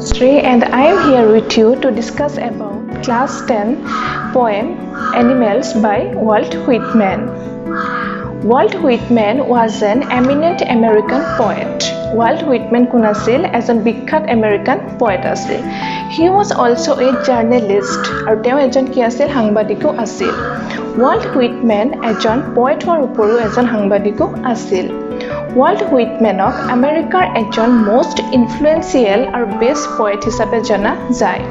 Tanushree and I am here with you to discuss about class 10 poem Animals by Walt Whitman. Walt Whitman was an eminent American poet. Walt Whitman কোন আছিল? এজন বিখ্যাত American poet আছিল। He was also a journalist. আৰু তেওঁ এজন কি আছিল? সাংবাদিকো আছিল। ৱাল্ট হুইটমেন এজন পয়েট হোৱাৰ উপৰিও এজন সাংবাদিকো আছিল। ৱাল্ট হুইটমেনক আমেৰিকাৰ এজন মষ্ট ইনফ্লুৱেঞ্চিয়েল আৰু বেষ্ট পয়েট হিচাপে জনা যায়।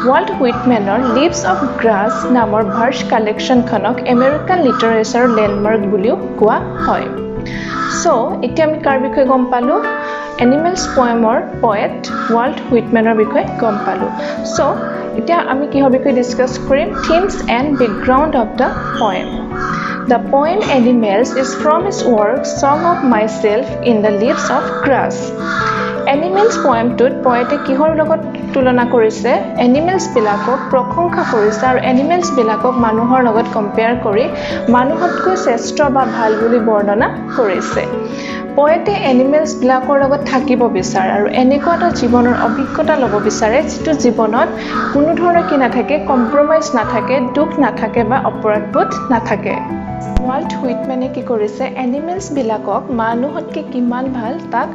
ৱাল্ট হুইটমেনৰ লিভছ অফ গ্ৰাছ নামৰ ভাৰ্ছ কালেকশ্যনখনক আমেৰিকান লিটাৰেচাৰৰ লেণ্ডমাৰ্ক বুলিও কোৱা হয়। চ' এতিয়া আমি কাৰ বিষয়ে গম পালোঁ? এনিমেলছ পয়েমৰ পয়েট ৱাল্ট হুইটমেনৰ বিষয়ে গম পালোঁ। চ' এতিয়া আমি কিহৰ বিষয়ে ডিছকাছ কৰিম? Themes and background of the poem. The poem Animals is from his work Song of Myself in the Leaves of Grass. Animals পয়েমটোত পয়েটে কিহৰ লগত তুলনা কৰিছে? এনিমেলছবিলাকক প্ৰশংসা কৰিছে আৰু এনিমেলছবিলাকক মানুহৰ লগত কম্পেয়াৰ কৰি মানুহতকৈ শ্ৰেষ্ঠ বা ভাল বুলি বৰ্ণনা কৰিছে। পয়েটে এনিমেলছবিলাকৰ লগত থাকিব বিচাৰে আৰু এনেকুৱা এটা জীৱনৰ অভিজ্ঞতা ল'ব বিচাৰে, যিটো জীৱনত কোনো ধৰণৰ কি নাথাকে? কম্প্ৰমাইজ নাথাকে, দুখ নাথাকে বা অপৰাধবোধ নাথাকে। ৱাল্ট হুইটমেনে কি কৰিছে? এনিমেলছবিলাকক মানুহতকৈ কিমান ভাল তাক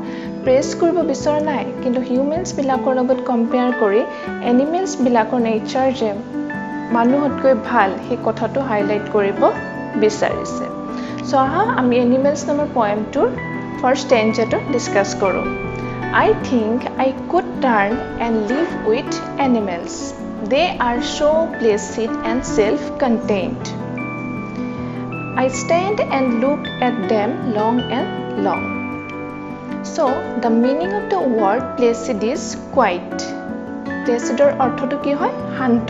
প্ৰেছ কৰিব বিচৰা নাই, কিন্তু হিউমেনছবিলাকৰ লগত কম্পেয়াৰ কৰি এনিমেলছবিলাকৰ নেচাৰ যে মানুহতকৈ ভাল, সেই কথাটো হাইলাইট কৰিব বিচাৰিছে। চ' আহা, আমি এনিমেলছ নামৰ পয়েমটোৰ ফাৰ্ষ্ট ষ্টেঞ্জাটো ডিছকাছ কৰোঁ। I think I could turn and live with animals. They are so placid and self contained. I stand and look at them long and long. So, the meaning of the word "placid" is quiet. প্লেচিডৰ অৰ্থটো কি হয়? শান্ত।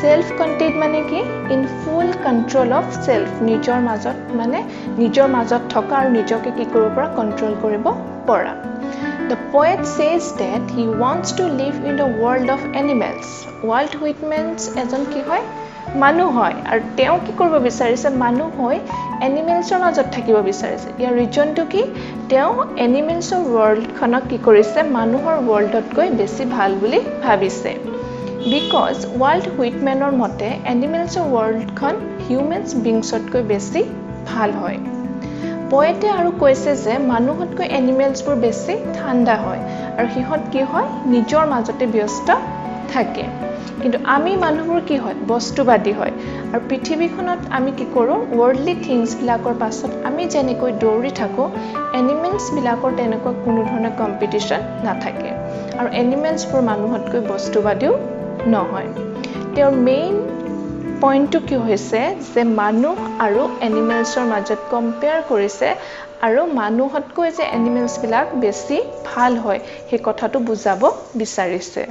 Self কণ্টেইণ্ড মানে কি? In full control of self. নিজৰ মাজত, মানে নিজৰ মাজত থকা আৰু নিজকে কি কৰিব পৰা? কণ্ট্ৰল কৰিব পৰা। The poet says that he wants to live in the world of animals. Walt হুইটমেনছ এজন কি হয়? মানুহ হয়। আৰু তেওঁ কি কৰিব বিচাৰিছে? মানুহ হৈ এনিমেলছৰ মাজত থাকিব বিচাৰিছে। ইয়াৰ ৰিজনটো কি? তেওঁ এনিমেলছৰ ৱৰ্ল্ডখনক কি কৰিছে? মানুহৰ ৱৰ্ল্ডতকৈ বেছি ভাল বুলি ভাবিছে। Because Walt হুইটমেনৰ মতে এনিমেলছৰ ৱৰ্ল্ডখন হিউমেনছ বিংছতকৈ বেছি ভাল হয়। পয়েটে আৰু কৈছে যে মানুহতকৈ এনিমেলছবোৰ বেছি ঠাণ্ডা হয় আৰু সিহঁত কি হয়? নিজৰ মাজতে ব্যস্ত থাকে। কিন্তু আমি মানুহবোৰ কি হয়? বস্তুবাদী হয় আৰু পৃথিৱীখনত আমি কি কৰোঁ? ৱৰ্ল্ডলি থিংছবিলাকৰ পাছত আমি যেনেকৈ দৌৰি থাকোঁ, এনিমেলছবিলাকৰ তেনেকুৱা কোনো ধৰণৰ কম্পিটিশ্যন নাথাকে আৰু এনিমেলছবোৰ মানুহতকৈ বস্তুবাদীও নহয়। তেওঁৰ মেইন পইণ্টটো কি হৈছে যে মানুহ আৰু এনিমেলছৰ মাজত কম্পেয়াৰ কৰিছে আৰু মানুহতকৈ যে এনিমেলছবিলাক বেছি ভাল হয়, সেই কথাটো বুজাব বিচাৰিছে।